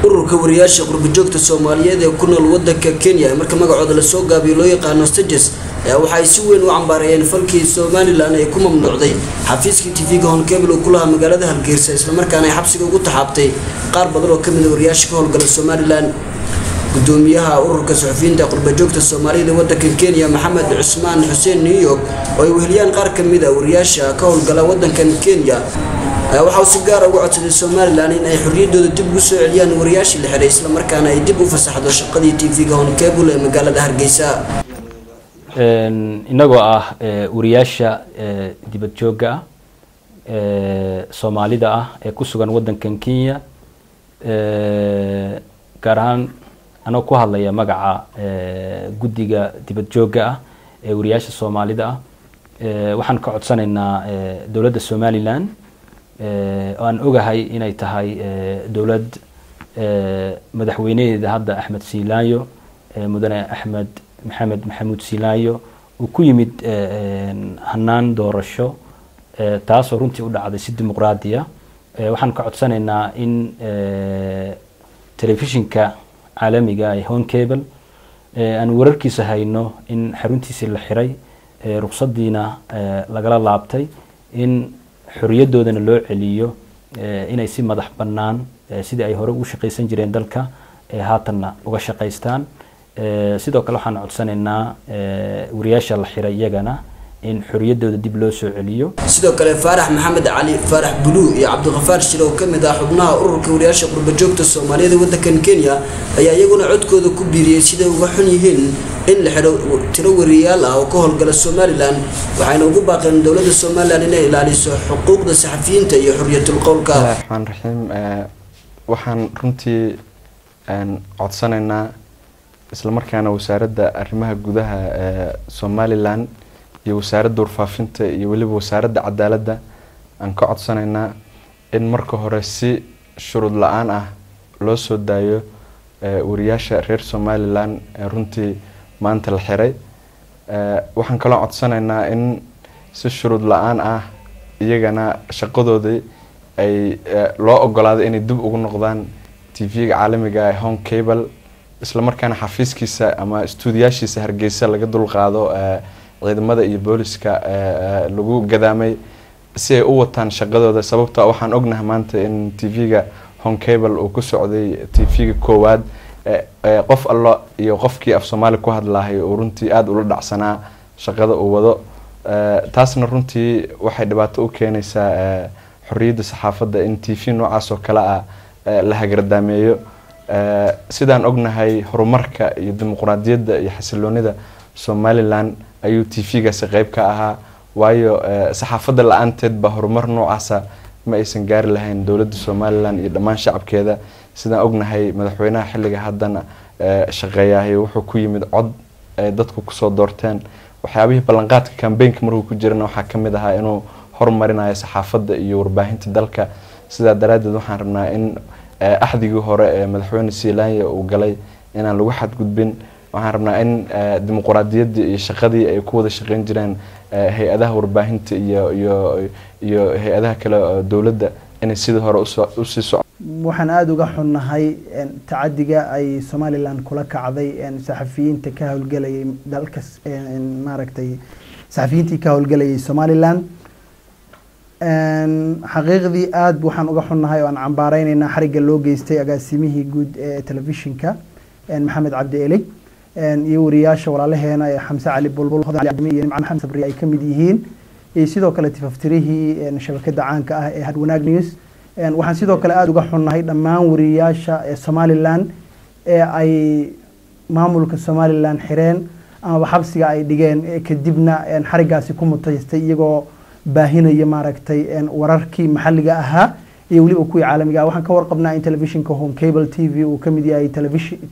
Ururka wariyaasha qurbajoogta Soomaaliyeed ee ku nool wadanka Kenya, marka magacooda la soo gaabiyo loo yaqaano SAGES, ayaa waxa ay si weyn u cambaareeyeen falkii Somaliland ay ku mamnuucday xafiiskii TV-ga Horn Cable oo ku lahaa magaalada Hargeysa, isla markaana ay xabsiga ugu taxaabtay qaar badan oo ka mid ah wariyaasha ka howlgala Somaliland. Gudoomiyaha ururka suxufiyiinta qurbajoogta Soomaaliyeed ee wadanka Kenya, Maxamed Cusmaan Xuseen New York, oo ay weheliyaan qaar ka mid ah wariyaasha ka howlgala wadankan Kenya, ayaa waxa uu si gaar ah uga codsaday Somaliland in ay xorriyaddooda dib ugu soo celiyaan wariyaashii la xiray, isla markaana ay dib u fasaxdo shaqadii TV-ga Horn Cable ee magaalada Hargeysa. Inagoo ah wariyaasha dibad joogga ah Soomaalida ah ee ku sugan wadankan Kenya, gaar ahaan anoo ku hadlaya magaca guddiga dibad joogga ah ee wariyaasha Soomaalida ah, waxaan ka codsanaynaa dowladda Somaliland, oo aan ogahay inay tahay dowlad madaxweynaheeda hadda Axmed Siilaanyo, mudane Axmed Maxamed Maxamuud Siilaanyo, uu ku yimid hanaan doorasho, taasoo runtii u dhacday si dimuqraadiya. Waxaan ka codsanaynaa in telefishinka caalamiga ee Horn Cable aan wararkiisa hayno in xaruntiisii la xiray, ruqsadiina lagala laabtay, in xorriyadoodana loo celiyo, inay si madax bannaan sidii ay hore ugu shaqaysan jireen dalka haatanna uga shaqaystaan. Sidoo kale waxaan codsanaynaa wariyaasha la xiray iyagana in xorriyaddooda dib loo soo celiyo. Sidoo kale Faarax Maxamed Cali, Faarax Buluu, iyo Cabdiqafaar Shire oo ka mid ah xubnaha ururka wariyaasha qurbajoogta Soomaaliyeed ee wadankan Kenya ayaa iyaguna codkooda ku biiriyey siday uga xun yihiin in la xidho tiro wariyaal ah oo ka howlgala Somaliland, waxayna ugu baaqeen dowladda Somaliland inay ilaaliso xuquuqda saxafiyiinta iyo xorriyatul qowlka. Bismillahi raxmaan raxiim. Waxaan runtii codsanaynaa, isla markaana wasaaradda arrimaha gudaha ee Somaliland iyo wasaaradda warfaafinta iyo weliba wasaaradda cadaaladda aan ka codsanaynaa in marka hore si shuruud la-aan ah loo soo daayo wariyaasha reer Somaliland ee runtii maanta la xiray. Waxaan kaloo codsanaynaa in si shuruud la-aan ah iyagana shaqadoodii ay loo ogolaado inay dib ugu noqdaan TV-ga caalamiga ee Horn Cable, isla markaana xafiiskiisa ama istuudiyaashiisa Hargeysa laga dulqaado ciidamada iyo booliska lagu gadaamay, si ay u wataan shaqadooda, sababta waxaan ognahay maanta in TV-ga Horn Cable uu ku socday TV-ga koowaad qof allo iyo qofkii af Soomaali ku hadlahay uu runtii aada ula dhacsanaa shaqada uu wado. Taasna runtii waxay dhibaato u keenaysaa xorriyadda saxaafadda in TV noocaas oo kale ah la hagardaameeyo. Sidaan ognahay, horumarka iyo dimuqraadiyadda iyo xasiloonida Somaliland ayuu TV-gaasi qeyb ka ahaa, waayo saxaafadda la-aanteed ba horumar noocaasa ma aysan gaari lahayn dowladda Somaliland iyo dhammaan shacabkeeda. Sidaan ognahay, madaxweynaha xilliga haddana shaqeeyahay wuxuu ku yimid cod ay dadku kusoo doorteen. Waxyaabihii ballanqaadka kambeynka markuu ku jirana waxaa kamid ahaa inuu horumarinayo saxaafadda iyo warbaahinta dalka. Sidaa daraaddeed waxaan rabnaa in axdigii hore ee madaxweyne Siilaanya uu galay inaan lagu xadgudbin. Waxaan rabnaa in dimuqraadiyaddii iyo shaqadii ay ku wada shaqeyn jireen hay-adaha warbaahinta iyo hay-adaha kale dowladda inay sidii hore usii soco. Waxaan aada uga xunnahay tacadiga ay Somaliland kula kacday saxafiyiinta ka howlgelayay dalka, maaragtay, saxafiyiintii ka howlgelayay Somaliland. Xaqiiqdii aada waxaan uga xunnahay oo aan cambaareynayna xarigga loo geystay agaasimihii guud ee telefishinka, Maxamed Cabdi Elig, iyo wariyaasha walaalaheena ee Xamse Cali Bulbul iyo Nimco Maxamed Sabri ay ka mid yihiin, iyo sidoo kale tifaftirihii shabakada caanka ah ee Hadwanaag News. Waxaan sidoo kale aada uga xunnahay dhammaan wariyaasha ee Somaliland ee ay maamulka Somaliland xireen amaba xabsiga ay dhigeen, kadibna xariggaasi ku mutaystay iyagoo baahinaya, maaragtay, wararkii maxalliga ahaa iyo weliba kuwii caalamiga ah. Waxaan ka warqabnaa in telefishinka Horn Cable TV uu ka mid yahay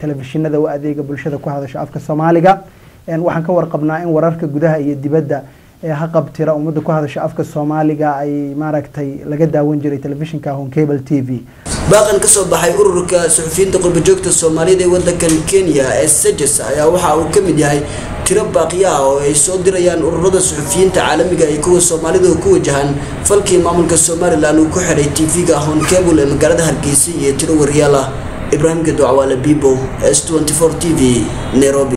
telefishinada u adeega bulshada ku hadasha afka Soomaaliga. Waxaan ka warqabnaa in wararka gudaha iyo dibadda ee haqabtira ummadda ku hadasha afka Soomaaliga ay, maaragtay, laga daawan jiray telefishinka Horn Cable TV. Baaqan ka soo baxay ururka suxufiyiinta qurbajoogta Soomaalida ee wadankan Kenya ee SAGES ayaa waxa uu ka mid yahay tiro baaqiya ah oo ay soo dirayaan ururada suxufiyiinta caalamiga iyo kuwa Soomaalida oo ku wajahan falkii maamulka Somaliland uu ku xidhay TV-ga Horn Cable ee magaalada Hargeysa iyo tiro wariyaal ah. Ibraahim Gedo Cawaale Bibo, S24 TV, Nairobi.